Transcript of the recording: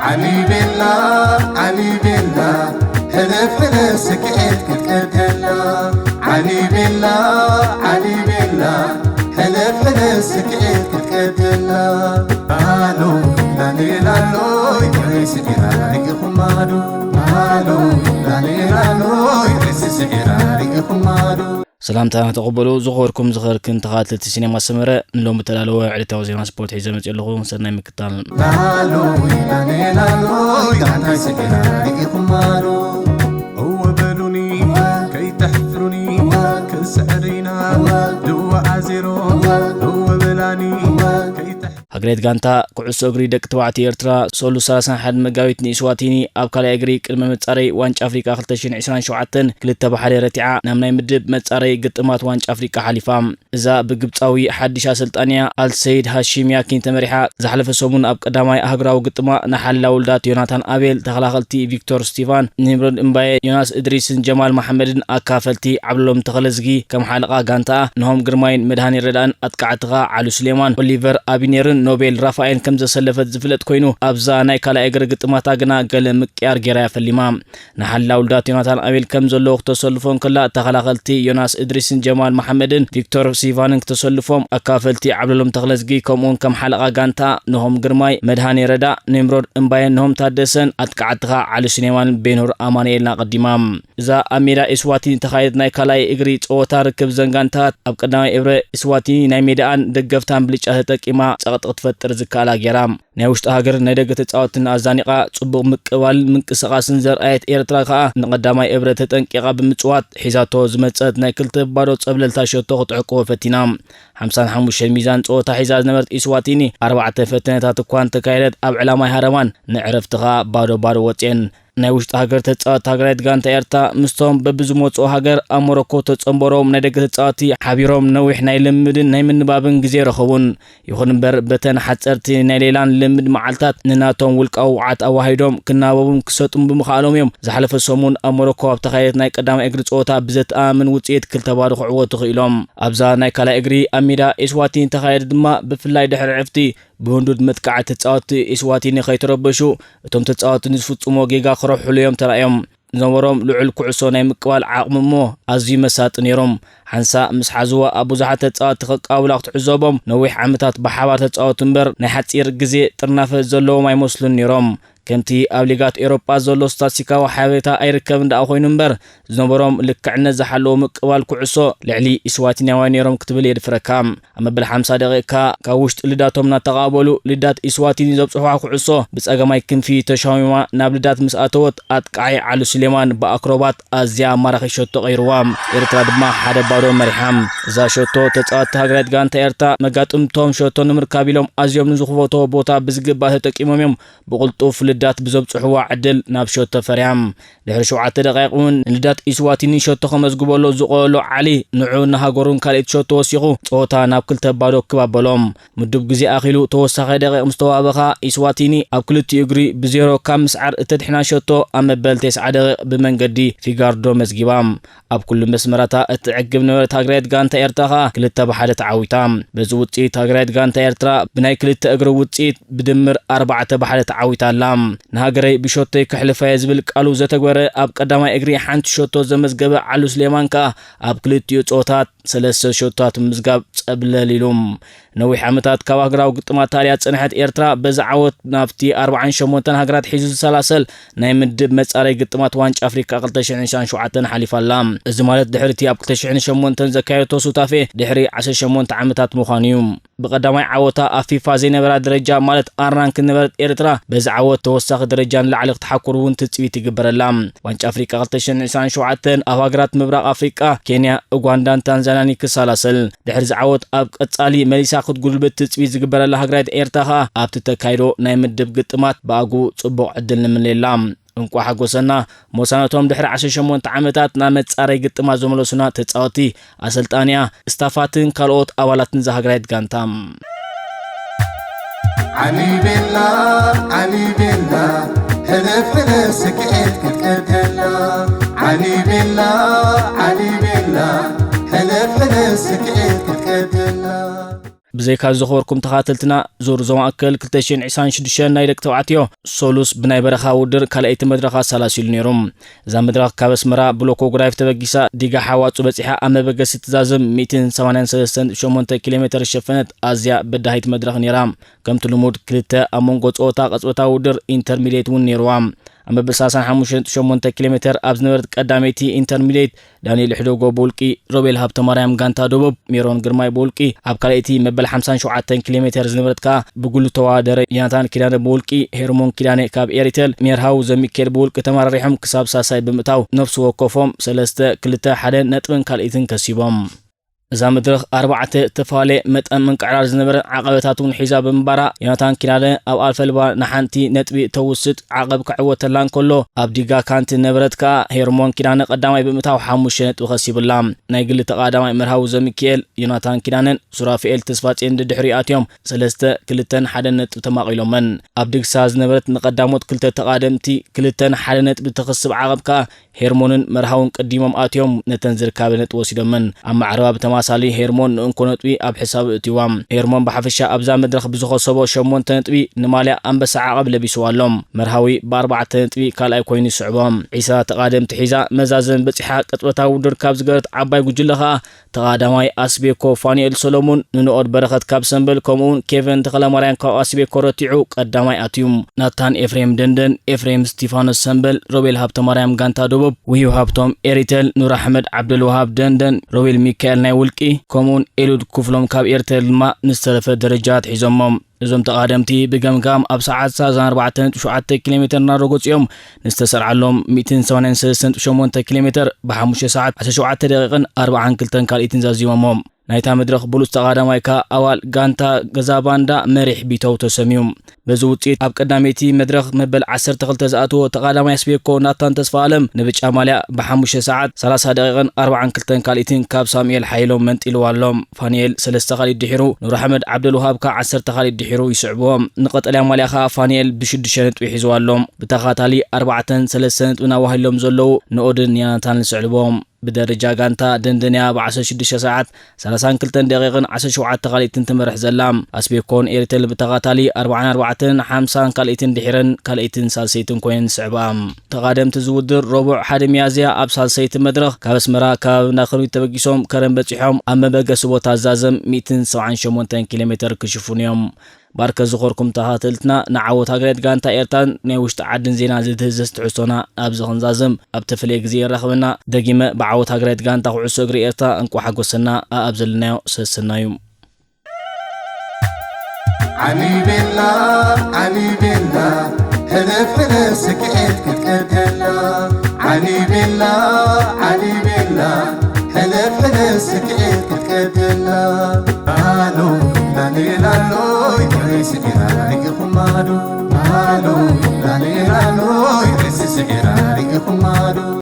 ዓሊ ቤላ፣ ዓሊ ቤላ፣ ሕልፍ ሕልፍ ስክዕት ክትቀደላ። ዓሊ ቤላ፣ ዓሊ ቤላ፣ ሕልፍ ሕልፍ ስክዕት ክትቀደላ። ኣሎ፣ ላሌ ላሎ፣ ይቅሬ ስጌራ ርግኹም ኣዶ። ኣሎ፣ ላሌ ላሎ፣ ይቅሬ ስጌራ ርግኹም ኣዶ። ሰላምታ ተቐበሉ። ዝኸበርኩም ዝኸበርክን ተኸታተልቲ ሲኔማ ሰመረ፣ ንሎሚ እተዳለወ ዕለታዊ ዜና ስፖርት ሒዘ መፅእ ኣለኹ። ሰናይ ምክታል። ላሎ፣ ላሌ ላሎ፣ ጋንታይ ስጌራ ርግኹም ኣዶ። እወ በሉኒ፣ ከይተሕፍሩኒ፣ ክንስዕር ኢና፣ ድዋ ኣዜሮ፣ እወ በላኒ፣ ከይተሕ- ሃገራዊት ጋንታ ኩዕሶ እግሪ ደቂ ተባዕትዮ ኤርትራ፣ ሰሉስ ሰላሳን ሓደን መጋቢት ንኢስዋቲኒ ኣብ ካልኣይ እግሪ ቅድመ መጻረይ ዋንጫ ኣፍሪቃ ክልተ ሽሕን ዕስራን ሸውዓተን ክልተ ብሓደ ረቲዓ ናብ ናይ ምድብ መጻረይ ግጥማት ዋንጫ ኣፍሪቃ ሓሊፋ። እዛ ብግብጻዊ ሓድሽ ኣሰልጣኒያ ኣልሰይድ ሃሺም ያኪን ተመሪሓ ዝሓለፈ ሰሙን ኣብ ቀዳማይ ኣህጉራዊ ግጥማ ንሓላ ውልዳት ዮናታን ኣቤል፣ ተኸላኸልቲ ቪክቶር ስቲፋን፣ ኒምሮድ እምባየ፣ ዮናስ እድሪስን ጀማል መሓመድን፣ ኣካፈልቲ ዓብለሎም ተኸለዝጊ ከም ሓለቓ ጋንታኣ፣ ንሆም ግርማይን መድሃኔ ረዳእን ኣጥቃዕትኻ ዓሉ ስሌማን፣ ኦሊቨር ኣቢኔርን ኖቤል ራፋኤልን ከም ዘሰለፈት ዝፍለጥ ኮይኑ፣ ኣብዛ ናይ ካልኣይ እግሪ ግጥማታ ግና ገለ ምቅያር ጌራ እያ ፈሊማ። ንሓላ ውልዳት ዮናታን ኣቤል ከም ዘለዎ ክተሰልፎ እንከላ፣ ተኸላኸልቲ ዮናስ እድሪስን ጀማል መሓመድን ቪክቶር ሲቫንን ክተሰልፎም፣ ኣካፈልቲ ዓብለሎም ተኽለዝጊ ከምኡውን ከም ሓለቓ ጋንታ ንሆም ግርማይ፣ መድሃኔ ረዳ፣ ኒምሮድ እምባየን ንሆም ታደሰን፣ ኣጥቃዕትኻ ዓሊ ሱሌማንን ቤንሁር ኣማኑኤልን ኣቐዲማ። እዛ ኣብ ሜዳ ኢስዋቲኒ ተኻየደት ናይ ካልኣይ እግሪ ጸወታ ርክብ ዘን ጋንታት ኣብ ቀዳማይ እብረ ኢስዋቲኒ ናይ ሜዳኣን ደገፍታን ብልጫ ተጠቂማ ጸቕጢ ክትፈጥር ዝከኣላ ጌራ። ናይ ውሽጢ ሃገር ናይ ደገ ተጻወትትን ኣዛኒቓ ጽቡቕ ምቅባልን ምንቅስቓስን ዘርኣየት ኤርትራ ከኣ ንቐዳማይ እብረ ተጠንቂቓ ብምጽዋት ሒዛቶ ዝመጸት ናይ ክልተ ባዶ ጸብለልታ ሸቶ ክትዕቅቦ ፈቲና። ሓምሳን ሓሙሽተን ሚዛን ጸወታ ሒዛ ዝነበረት ኢስዋቲኒ ኣርባዕተ ፈተነታት እኳ እንተካየደት ኣብ ዕላማ ኣይሃረማን፣ ንዕረፍቲ ከኣ ባዶ ባዶ ወጽኤን። ናይ ውሽጢ ሃገር ተጻወትቲ ሃገራዊት ጋንታ ኤርትራ ምስቶም በብዝመጽኦ ሃገር ኣብ ሞሮኮ ተጸንበሮም ናይ ደገ ተጻወትቲ ሓቢሮም ነዊሕ ናይ ልምድን ናይ ምንባብን ግዜ ረኸቡን። ይኹን እምበር በተን ሓጸርቲ ናይ ሌላን ልምድ መዓልታት ንናቶም ውልቃዊ ውዓት ኣዋሂዶም ክናበቡን ክሰጡን ብምኽኣሎም እዮም ዝሓለፈ ሰሙን ኣብ ሞሮኮ ኣብ ተኻየደት ናይ ቀዳማይ እግሪ ጸወታ ብዘተኣማምን ውጽኢት ክልተ ባዶ ክዕወቱ ክኢሎም። ኣብዛ ናይ ካልኣይ እግሪ ኣብ ሜዳ ኢስዋቲኒ ተኻየደ ድማ ብፍላይ ድሕሪ ዕፍቲ ብህንዱድ መጥቃዕቲ ተጻወትቲ ኢስዋቲኒ ከይተረበሹ፣ እቶም ተጻወትቲ ንዝፍጽሞ ጌጋ ክረሕሉ እዮም ተራእዮም። ዝነበሮም ልዑል ኩዕሶ ናይ ምቅባል ዓቕሚ እሞ ኣዝዩ መሳጢ ነይሮም። ሓንሳእ ምስ ሓዝዋ ኣብ ብዙሓት ተጻወትቲ ከቃብላ ክትዕዘቦም፣ ነዊሕ ዓመታት ብሓባር ተጻወቱ እምበር ናይ ሓጺር ግዜ ጥርናፈ ዘለዎም ኣይመስሉን ነይሮም። ከምቲ ኣብ ሊጋት ኤውሮጳ ዘሎ ስታትስቲካዊ ሓበሬታ ኣይርከብን ደኣ ኮይኑ እምበር፣ ዝነበሮም ልክዕነት ዝሓለዎ ምቅባል ኩዕሶ ልዕሊ ኢስዋቲናውያን ነይሮም ክትብል የድፍረካ። ኣብ መበል ሓምሳ ደቂቕካ ካብ ውሽጢ ልዳቶም እናተቓበሉ ልዳት ኢስዋቲኒ ዘብጽሑዋ ኩዕሶ ብጸጋማይ ክንፊ ተሻሚማ ናብ ልዳት ምስ ኣተወት ኣጥቃዓይ ዓሊ ሱሌማን ብኣክሮባት ኣዝያ ኣማራኺ ሸቶ ቀይርዋ። ኤርትራ ድማ ሓደ ባዶ መሪሓ። እዛ ሸቶ ተጻወትቲ ሃገራዊት ጋንታ ኤርትራ መጋጥምቶም ሸቶ ንምርካብ ኢሎም ኣዝዮም ንዝኽፈትዎ ቦታ ብዝግባእ ተጠቂሞም እዮም ብቕልጡፍ ልዳት ብዘብጽሑዋ ዕድል ናብ ሸቶ ፈርያ። ድሕሪ ሸውዓተ ደቃይቕ እውን ንልዳት ኢስዋቲኒ ሸቶ ከመዝግበሉ ዝቐለሎ ዓሊ ንዑ ንሃገሩን ካልኣይቲ ሸቶ ወሲኹ ጸወታ ናብ ክልተ ባዶ ክብ ኣበሎም። ምዱብ ግዜ ኣኺሉ ተወሳኺ ደቂቕ ምስ ተዋህበኻ ኢስዋቲኒ ኣብ ክልቲኡ እግሪ ብዜሮ ካብ ምስዓር እተድሕና ሸቶ ኣብ መበል ተስዓ ደቂቕ ብመንገዲ ፊጋርዶ መዝጊባ። ኣብ ኩሉ መስመራታ እትዕግብ ነበረት ሃገራዊት ጋንታ ኤርትራ ከኣ ክልተ ብሓደ ተዓዊታ። በዚ ውጽኢት ሃገራዊት ጋንታ ኤርትራ ብናይ ክልተ እግሪ ውጽኢት ብድምር ኣርባዕተ ብሓደ ተዓዊታ ኣላ። ንሃገረይ ብሸቶይ ከሕልፋ እየ ዝብል ቃሉ ዘተግበረ ኣብ ቀዳማይ እግሪ ሓንቲ ሸቶ ዘመዝገበ ዓሉ ስሌማን ከኣ ኣብ ክልቲኡ ጸወታት ሰለስተ ሸቶታት ብምምዝጋብ ጸብለል ኢሉ። ነዊሕ ዓመታት ካብ ኣህጉራዊ ግጥማት ታልያ ዝጸንሐት ኤርትራ በዚ ዓወት ናብቲ ኣርባዓን ሸሞንተን ሃገራት ሒዙ ዝሰላሰል ናይ ምድብ መጻረይ ግጥማት ዋንጫ ኣፍሪካ ክልተ ሽሕን ዕስራን ሸውዓተን ሓሊፋ ኣላ። እዚ ማለት ድሕሪ እቲ ኣብ ክልተ ሽሕን ሸሞንተን ዘካየደቶ ሱታፌ ድሕሪ ዓሰርተ ሸሞንተ ዓመታት ምዃኑ እዩ። ብቐዳማይ ዓወታ ኣብ ፊፋ ዘይነበራ ደረጃ ማለት ኣር ራንክ ዝነበረት ኤርትራ በዚ ዓወት ተወሳኺ ደረጃ ንላዕሊ ክትሓኩር እውን ትጽቢት ይግበረላ። ዋንጫ ኣፍሪቃ ክልተ ሽሕን ዕስራን ሸውዓተን ኣብ ሃገራት ምብራቕ ኣፍሪቃ ኬንያ፣ ኡጋንዳን ታንዛንያን ክሰላሰል። ድሕሪ እዚ ዓወት ኣብ ቀጻሊ መሊሳ ክትጉልብት ትጽቢት ዝግበረላ ሃገራዊት ኤርትራ ከኣ ኣብቲ ተካይዶ ናይ ምድብ ግጥማት ብኣግኡ ጽቡቕ ዕድል ንምነየላ። እንቋዕ ሓጎሰና። ሞሳ ነቶም ድሕሪ ዓሰርተ ሸሞንተ ዓመታት ናብ መጻረይ ግጥማት ዘመለሱና ተጻወቲ፣ ኣሰልጣንያ፣ ስታፋትን ካልኦት ኣባላትን እዛ ሃገራዊት ጋንታ። ዓሊ ቤላ፣ ዓሊ ቤላ፣ ሕልፍ ሕልፍ ስክዒት ክትቀደላ። ዓሊ ቤላ፣ ዓሊ ቤላ፣ ሕልፍ ሕልፍ ስክዒት ክትቀደላ። ብዘይካ ዝኸበርኩም ተኻተልትና፣ ዙር ዞባ ማእከል ክልተ ሽሕን ዕስራን ሽዱሽተን ናይ ደቂ ተባዕትዮ ሶሉስ ብናይ በረኻ ውድድር ካልኣይቲ መድረኽ ኣሳላሲሉ ነይሩ። እዛ መድረኽ ካብ ኣስመራ ብሎኮ ጉዳይፍ ተበጊሳ ዲጋ ሓዋጹ በጺሓ ኣብ መበገሲ ትዛዝም ሚእትን ሰማንያን ሰለስተን ሸሞንተ ኪሎ ሜተር ዝሸፈነት ኣዝያ በዳሂት መድረኽ ነይራ። ከምቲ ልሙድ ክልተ ኣብ መንጎ ጸወታ ቅጽበታዊ ውድድር ኢንተርሚድየት እውን ነይርዋ። ኣብ መበል ሰላሳን ሓሙሽተን ነጥቢ ሸሞንተ ኪሎ ሜተር ኣብ ዝነበረት ቀዳመይቲ ኢንተርሚድየት ዳንኤል ሕደጎ ብውልቂ፣ ሮቤል ሃብተማርያም ጋንታ ደቡብ፣ ሜሮን ግርማይ ብውልቂ፣ ኣብ ካልኣይቲ መበል ሓምሳን ሸውዓተን ኪሎ ሜተር ዝነበረት ከኣ ብጉሉ ተወዳደረ ዮናታን ኪዳነ ብውልቂ፣ ሄርሞን ኪዳነ ካብ ኤሪቴል፣ ሜርሃው ዘሚካኤል ብውልቂ ተመራሪሖም ክሳብ ሳልሳይ ብምእታው ነፍሲ ወከፎም ሰለስተ፣ ክልተ፣ ሓደ ነጥብን ካልኣይትን ከሲቦም። እዛ መድረኽ ኣርባዕተ እተፈላለየ መጠን ምንቅዕራር ዝነበረን ዓቐበታት እውን ሒዛ ብምንባራ፣ ዮናታን ኪዳነ ኣብ ኣልፈልባ ንሓንቲ ነጥቢ እተውስድ ዓቐብ ክዕወተላ እንከሎ፣ ኣብ ዲጋ ካንቲ ነበረት ከኣ ሄርሞን ኪዳነ ቀዳማይ ብምእታው ሓሙሽተ ነጥቢ ከሲቡላ። ናይ ግሊ ተቐዳማይ መርሃዊ ዘሚኪኤል፣ ዮናታን ኪዳነን ሱራፊኤል ተስፋጽዮን ደድሕሪኡ ኣትዮም ሰለስተ፣ ክልተን ሓደን ነጥቢ ተማቒሎመን። ኣብ ድግሳ ዝነበረት ንቐዳሞት ክልተ ተቓደምቲ ክልተን ሓደ ነጥቢ ተኸስብ ዓቐብ ከኣ ሄርሞንን መርሃውን ቅዲሞም ኣትዮም ነተን ዝርካበ ነጥቢ ወሲዶመን። ኣብ ማዕረባ ብተማሳሊ ሄርሞን ንእንኮ ነጥቢ ኣብ ሕሳብ እትዋ። ሄርሞን ብሓፈሻ ኣብዛ መድረኽ ብዝኸሰቦ ሸሞንተ ነጥቢ ንማልያ ኣንበሳ ዓቐብ ለቢስዋ ኣሎ። መርሃዊ ብኣርባዕተ ነጥቢ ካልኣይ ኮይኑ ይስዕቦ። ዒስራ ተቓደምቲ ሒዛ መዛዘም በጺሓ ቅጽበታዊ ውድድር ካብ ዝገበረት ዓባይ ጉጅለ ከኣ ተቓዳማይ ኣስቤኮ ፋኑኤል ሰሎሙን ንንኦድ በረኸት ካብ ሰምበል ከምኡውን ኬቨን ተኽለማርያም ካብ ኣስቤኮ ረቲዑ ቀዳማይ ኣትዩ። ናታን ኤፍሬም ደንደን፣ ኤፍሬም ስቲፋኖስ ሰምበል፣ ሮቤል ሃብተማርያም ጋንታ ደቡብ፣ ውሂብ ሃብቶም ኤሪቴል፣ ኑር ኣሕመድ ዓብደልውሃብ ደንደን፣ ሮቤል ሚካኤል ናይ ውልቂ ከምኡውን ኤሉድ ክፍሎም ካብ ኤሪቴል ድማ ንዝተረፈ ደረጃ ኣትሒዞሞ። እዞም ተቓደምቲ ብገምጋም ኣብ ሰዓት ሰላሳን ኣርባዕተን ነጥቢ ሸውዓተ ኪሎ ሜተር እናረገጹ እዮም። ንዝተሰርዓሎም ሚእትን ሰማንያን ሰለስተን ነጥቢ ሸሞንተ ኪሎ ሜተር ብሓሙሽተ ሰዓት ዓሰርተ ሸውዓተ ደቂቕን ኣርባዓን ክልተን ካልኢትን ዛዚሞሞ። ናይታ መድረኽ ብሉጽ ተቓዳማይ ከኣ ኣባል ጋንታ ገዛ ባንዳ መሪሕ ቢተው ተሰምዩ። በዚ ውጽኢት ኣብ ቀዳመይቲ መድረኽ መበል ዓሰርተ ክልተ ዝኣተዎ ተቓዳማይ ኣስቤኮ ናታን ተስፋ ኣለም ንብጫ ማልያ ብሓሙሽተ ሰዓት ሰላሳ ደቂቕን ኣርባዓን ክልተን ካልኢትን ካብ ሳሙኤል ሓይሎም መንጢልዋ ኣሎ። ፋንኤል ሰለስተ ካልኢት ድሒሩ፣ ኑር ኣሕመድ ዓብደልውሃብ ከኣ ዓሰርተ ካልኢት ድሒሩ ይስዕብዎ። ንቐጠልያ ማልያ ከኣ ፋንኤል ብሽዱሽተ ነጥቢ ሒዝዋ ኣሎ። ብተኸታታሊ ኣርባዕተን ሰለስተ ነጥብን ኣዋሂሎም ዘለዉ ንኦድን ዮናታንን ይስዕብዎ። ብደረጃ ጋንታ ደንደንያ ብዓሰርተ ሽዱሽተ ሰዓት ሰላሳን ክልተን ደቂቕን ዓሰርተ ሸውዓተ ካልኢትን ትመርሕ ዘላ። ኣስቤኮን ኤሪቴል ብተኸታታሊ ኣርባዓን ኣርባዕተን ሓምሳን ካልኢትን ድሒረን ካልኢትን ሳልሰይትን ኮይነን ይስዕባ። ተቓደምቲ ዝውድር ረቡዕ ሓደ ሚያዝያ ኣብ ሳልሰይቲ መድረኽ ካብ ኣስመራ ከባቢ እንዳ ከርቢት ተበጊሶም ከረን በጺሖም ኣብ መበገሲ ቦታ ዛዘም ሚእትን ሰብዓን ሸሞንተን ኪሎ ሜተር ክሽፍኑ እዮም። ባርከ ዝኾርኩም ተኸታተልትና ንዓወት ሃገራዊት ጋንታ ኤርትራን ናይ ውሽጢ ዓድን ዜና ዝድህዘስ ትሕዝቶና ኣብዚ ክንዛዝም ኣብ ተፈለየ ግዜ የራኽበና። ደጊመ ብዓወት ሃገራዊት ጋንታ ኩዕሶ እግሪ ኤርትራ እንቋዕ ሓጎሰና። ኣኣብ ዘለናዮ ሰሰናዩ። ዓሊ ቤላ፣ ዓሊ ቤላ፣ ሕለፍ ሕለፍ ስክዔት ክትቀደላ። ዓሊ ቤላ፣ ዓሊ ቤላ፣ ሕለፍ ሕለፍ ስክዔት ክትቀደላ። ኣሎ፣ ዳንኤል ኣሎ፣ ይትረይ ስዒራ ርኢኹማ ዶ? ኣሎ፣ ዳንኤል ኣሎ፣ ይትረይ ስዒራ ርኢኹማ